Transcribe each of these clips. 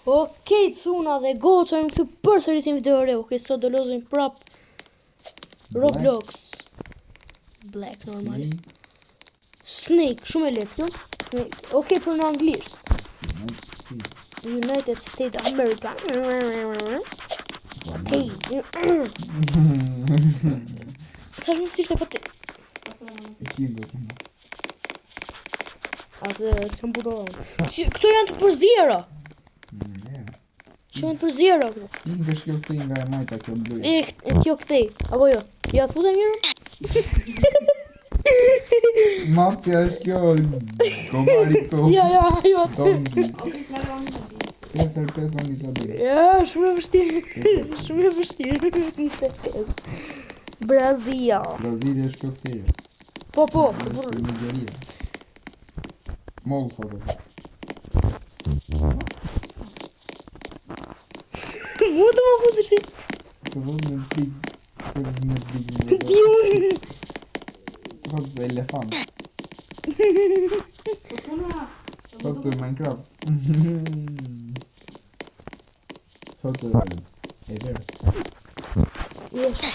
Okej, cuna dhe goca, jemi këtu përsëri të një video re. Okej, sot do lozim prap Roblox. Black normal. Snake. Snake, shumë e lehtë kjo. Snake. Okej, për në anglisht. United States. United States America. Hey. Thash mos ishte po ti. E kim do të më. Atë s'jam budalla. Këto janë të përziera. Mm, yeah. Që janë të përziera këto. Pink është kjo këtej nga e majta kjo blu. E, e kjo këtej, apo jo? Ja, të futem mirë? Macja është kjo gomari këtu. Ja, ja, jo aty. Dongi. Okej, Flavio, unë e di. 5 herë 5 on Isabel. Ja, shumë e vështirë. Shumë e vështirë. 25. Brazil. Brazili është kjo këtej. Po, po. Është Nigeria. Moll sa do. Mua të më fusësh ti. Të vëll Netflix. Të vëll Netflix. Di unë. Thotë elefant. Po çuna. Thotë Minecraft. Thotë e verdh. Jesh.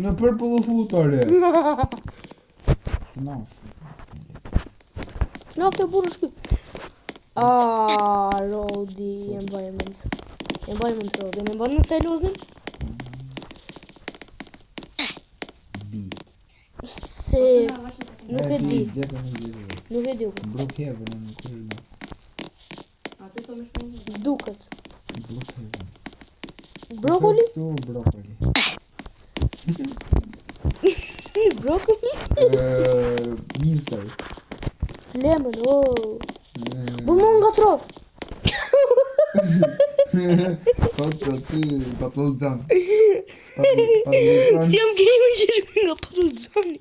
Në purple u futore. FNAF. FNAF e burrë shky. Ah, Rodi, e mbaj mend. E mbaj mend Rodin, e mbaj mend sa e loznim? B. Se nuk e di, Gjeta nuk gjeta. nuk e di. Brookhaven, unë kush është më? Aty thonë shumë. Duket. Brookhaven. Brokoli? Këtu brokoli. Brokoli? Ë, misër. Lemon, oh. Ë, Por më ngatro. Thotë aty patëllxhan. Patëllxhan. Si jam game që shkruaj nga patëllxhani.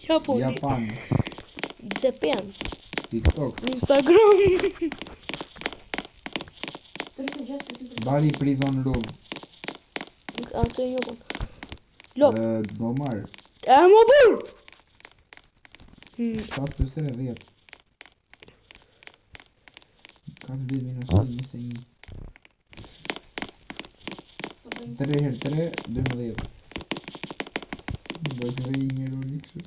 Japoni. Japan. Japan. TikTok. Instagram. 36 Bari Prison Room. Ato e njohun. Lop. Ë, Gomar. E më burr. Hmm. 7 plus 3 10. 4 minus 1 21. 3 herë 3 12. Do të vej një roli kështu.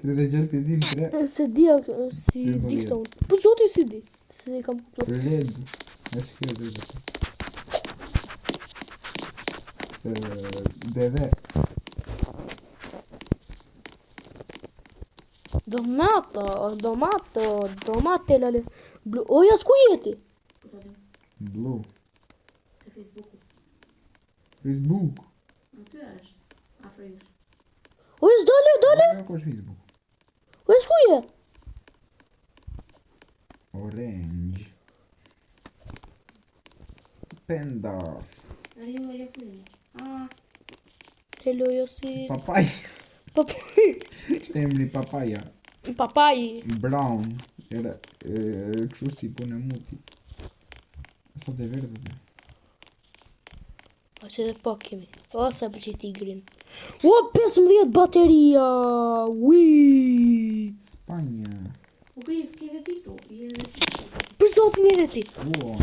36 plus 1 3 E, Se di a, si di këto unë. Po zoti si di. Se kam kuptuar. Red. Është kjo zezë. Ë, Deve. Domato, domato, domate lale. Blu. O ja s'ku jeti? Blue. Te Facebooku. Facebook. Aty është. Afër jush. O ja s'dale, dale. Ja, ku është Facebook? O ja s'ku je? Orange. Panda. Riu e Leprini. Ah, Hello Josi. Papaj. Papaj. Emri papaja. Papaj. Brown. Era e, kështu si punë e mutit. Sa të verdhë aty. Ose edhe pak kemi. O, sa pëlqej tigrin. O, 15 bateria. Ui. Spanja. u Kris, ke edhe ti këtu. Je edhe ti. Për zotin edhe ti. Uon.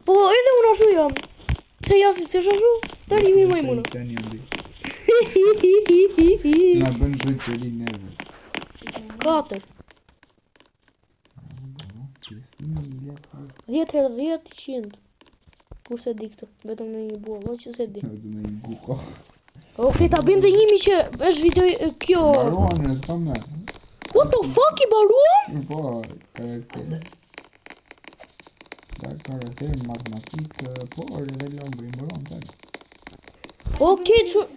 Po, edhe unë ashtu jam. Pse jasi si është ashtu? Tani mi majmuna. Tani andi. Na bën shoqëri neve. 4. Kristini 10 herë 10 100. Kur se di këtë, vetëm në një buall, o që se di. Vetëm në një guko. Okej, ta bëjmë dhe një mi që është video e, kjo. Mbaruan, e s'kam më. What the fuck i mbaruam? Po, karakter. Ka karakter matematik, por edhe longri mbaruan tani. Okej, çu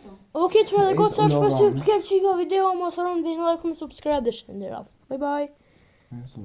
Okej, çuna dhe goca, Ejs, shpresoj Logan. të ketë qika video, mos harroni të bëni like, comment, subscribe dhe shëndet. Bye bye. E, super.